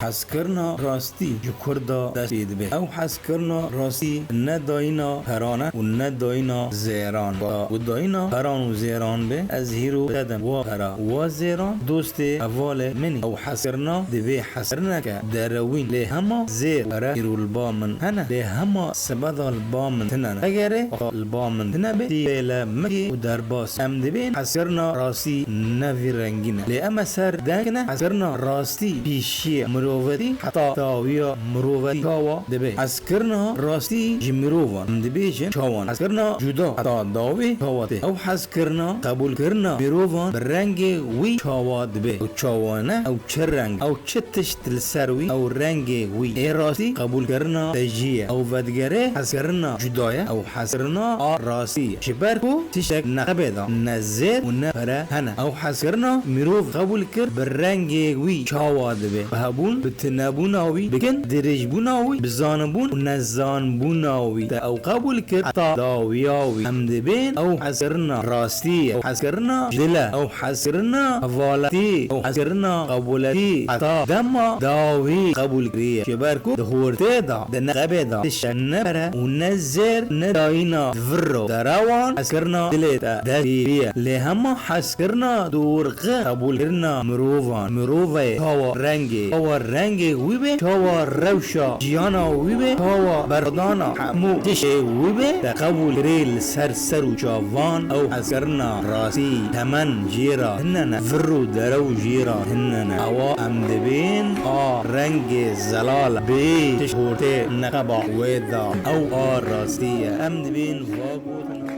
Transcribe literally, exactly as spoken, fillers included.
Hezkirina rastî ji ku re dest pê dibe? Ew hezkirina rastî ne dayîna peran e û ne dayîna zêran. Ku dayîna peran û zêran be, ez hîro te dem. Wa pera, wa zêran dostê hevalê min e. Ew hezkirina divê hezkirineke derewîn. Lê hema zêr û pere hîro li ba min hene. Lê hema sebeda li ba min tine ne. Egerê li ba min tine be, tî bêle mikê û derbas. Em dibên hezkirina rastî ne vî rengî ne. Lê em ê ser deng ne, hezkirina rastî pêşiyê mirovetî heta dawiya mirovetî çawa dibe. Hezkirina rastî ji mirovan, em dibêjin çawan. Hezkirina cuda heta dawî çawa tê. Ew hezkirina qebûlkirina mirovan bi rengê wî çawa dibe. Ew çawa ne, ew çi reng, ew çi tişt li ser wî, ew rengê wî. Ê rastî qebûlkirina te jî ye. Ew vedigere hezkirina cuda ye, ew hezkirina a rastî ye. Ji ber ku tiştek neqebê de ne zêr û ne pere hene. Ew hezkirina mirov qebûl kir bi rengê wî çawa dibe. Bi hebûn, bi tinebûna wî, bi kin dirêjbûna wî, bi zanibûn û nezanbûna wî. Te ew qebûl kir heta dawiya wî. Em dibên ew hezkirina rastî ye. Ew hezkirina dil e. Ew hezkirina hevaletî, ew hezkirina qebûletî heta dema dawî qebûl kiriye. Ji ber ku di hortê de, di neqebê de, tiştek ne pere û ne zêr, ne dayîna vir û derewan, hezkirina dilê te dest pê ye. Lê hema hezkirina dorqî qebûlkirina mirovan, mirovê çawa rengê, çawa rengê wî be, çawa rewşa jiyana wî be, çawa berdana hemû tiştê wî be, te qebûl kirê li ser ser û çavan ew hezkirina rastî. Temen jê re hine ne, vir û derew jê re hine ne. Ewa em dibên a rengê zelal bê tişt hortê neqeba wê de. Ew a rastî ye. Em dibên va gotina